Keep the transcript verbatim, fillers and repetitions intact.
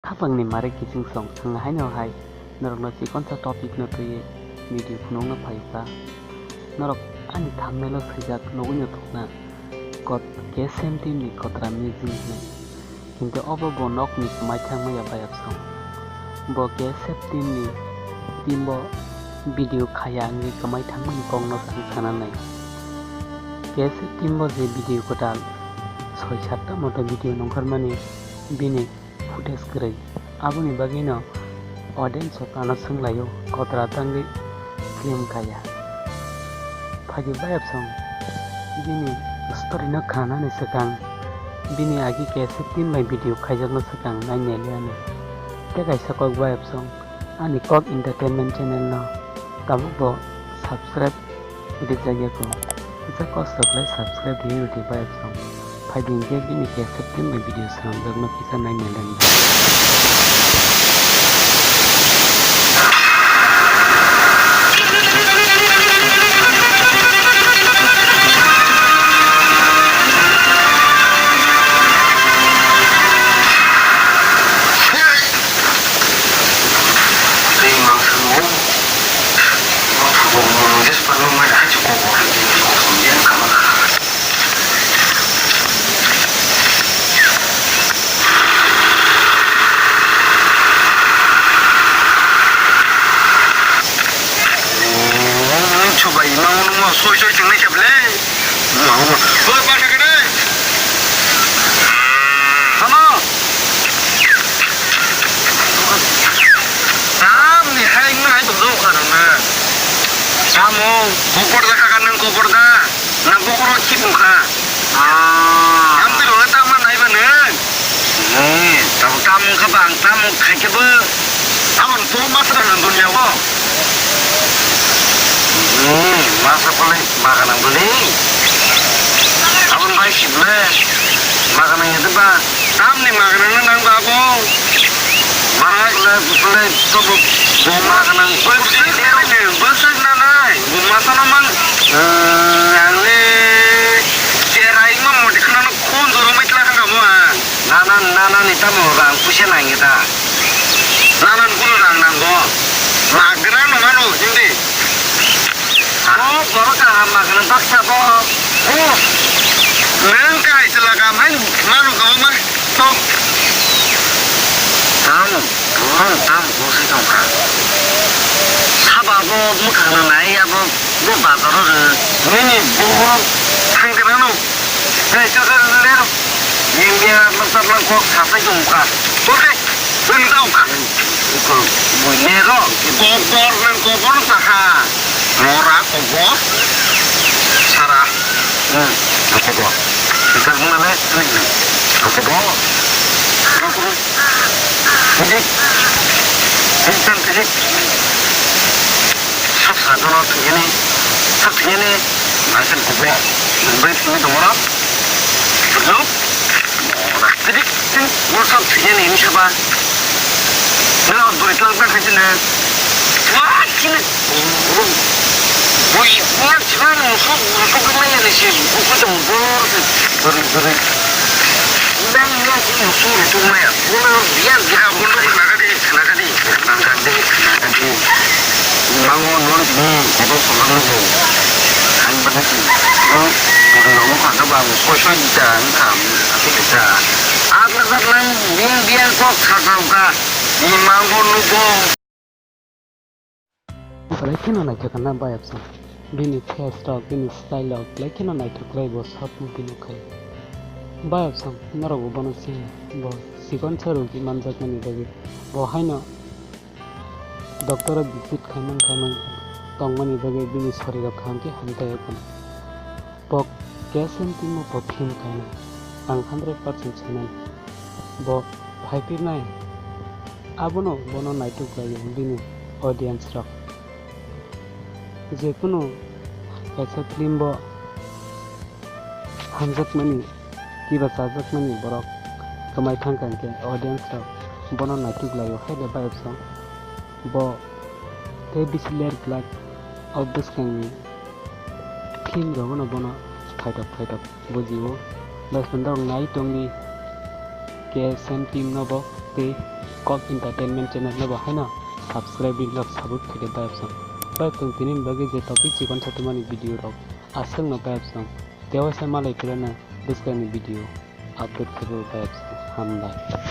Hapangni mare kiching song, ang haino hai norokno chikonsa topic no twiwi video phunukna phai kha. Norok ani thumbnail o swijak nugwi no thukna, kot K S M team ni kotra amazing hinwi. Kintu obo bo nokni kwmai thangma ya bayapsong. Bo K S F team ni team bo video khaya wngwi kwmai thangmani kokno ang sana nai. K S F team bo je video kwtal soi satta moto video nongkhormani bini footage kwrwi. Aboni bagwino audience rok ano swnglaio, kotra tangwi film khaya. Phaidi bayapsong bini story no khanani swkang, bini agi K S F team bai video khaijakna swkang nainai liya ano. Tei kaisa kok bayapsong ani kok entertainment channel no tabuk bo subscribe rijak ya kho. Kisa kosto khlai subscribe rwi rwdi bayapsong. Phaidi hinkhe bini K S F team bai video swnamjakno kisa nainai liya. Chubai, imang nungma soi soi chungnai khe ble. Imang nungma. Oi, pa thakade. Hano. Tamni hai wngna hai tongjago kha nangna. Tamo, koporda kha nang koporda. Nang kokoro chip wngkha. Ah. Tamni role tamo naiba nang. Hmm, tamo tamo wngkha bang, tamo khaikhe bo. Tamo to masra nang dunia o. Hmm, masa pole. Maganang bwlwi. Aboni bai si bwle. Maganang ya ba. Tamni maganang no nang ba bo. Maganang bwlwi to bo. Bo maganang bwswk na nai, bwswk na nai. Bo masa no mang. Ang le cherai ma modi khna no khon joro mai tla kha mo ang. Nana, nana ni tamo rang puisa nang ya ta. Nana ni kuno rang nang bo. Maganang no mano hindi. Oh, borok kaham maganang baksa bo. Oh, nwng kahai chwla kaham hai mano kwbangma. To. Tam, borok tam bosai tongkha. Saba bo mwkhang nai abo bo bazaro rw. Nini borok thangkhe nano. Hei, to, to, to, to. Yang dia lang lang kok sapai tongkha. Oke. Wng tau kha. Ko, bui ne ro. Kobor nang kobor sa kha. Nora kobor. Sara. Hmm. Kobor. Kita mana le? Kobor. Kobor. Tidik. Tidik, tidik. Sak sa dono thwiyani. Sak thwiyani. Naisen kobor. Bai thwiyani dongora. Hello. Ora, tidik, tidik, what's up, sini ini siapa? Nah, dua itu apa sih, nah? Wah, sini. Woi, wah, sini musuh, musuh kena ya, nih, sih. Buku jembor, sih. Beri, beri. Udah, iya, sih, musuh, musuh, mah, ya. Udah, dia, dia, udah, kena tadi, kena tadi. Nang kadi, nang kadi. Mango non ni kodo solang ni. Ang bani si. Ang bani no kha ba ko so da ang kam ati da. Atla katlang bing biang kok kha ka. Ni mango nugo. Belai kheno naithok na bayapsong. Bini face rok, bini style rok belai kheno naithok khlai bo South movie nukha. Bayapsong norok bo bono siya, bo chikon sa rogi manjakmani bagwi bo haino doctor o visit khaimang khaimang tongmani bagwi bini sorirok kaham khe hamtai o kheno. Bo K S M team o bo film khainai, ang hundred percent sanai. Bo phaipirnai, abono bono naituk laio bini audience rok. Jekunu kaisa film bo hamjakmani, kiba chajakmani borok kwmai thangkha hinkhe audience rok bono naituk laio, hai de bayapsong. Bo tei bisi ler glak o bwskangni film rogno bono phaithok phaithok bujio. Bai phano norok nai tongdi, K K S M team no bo tei Kok Entertainment channel no bo haino subscribe ri lok support khaidi bayapsong. Bayapsong tini bagwi je topic chikon satumani video rok aswk no bayapsong. Tewaisa malai philano bwskangni video update khabu bayapsong. Hambai.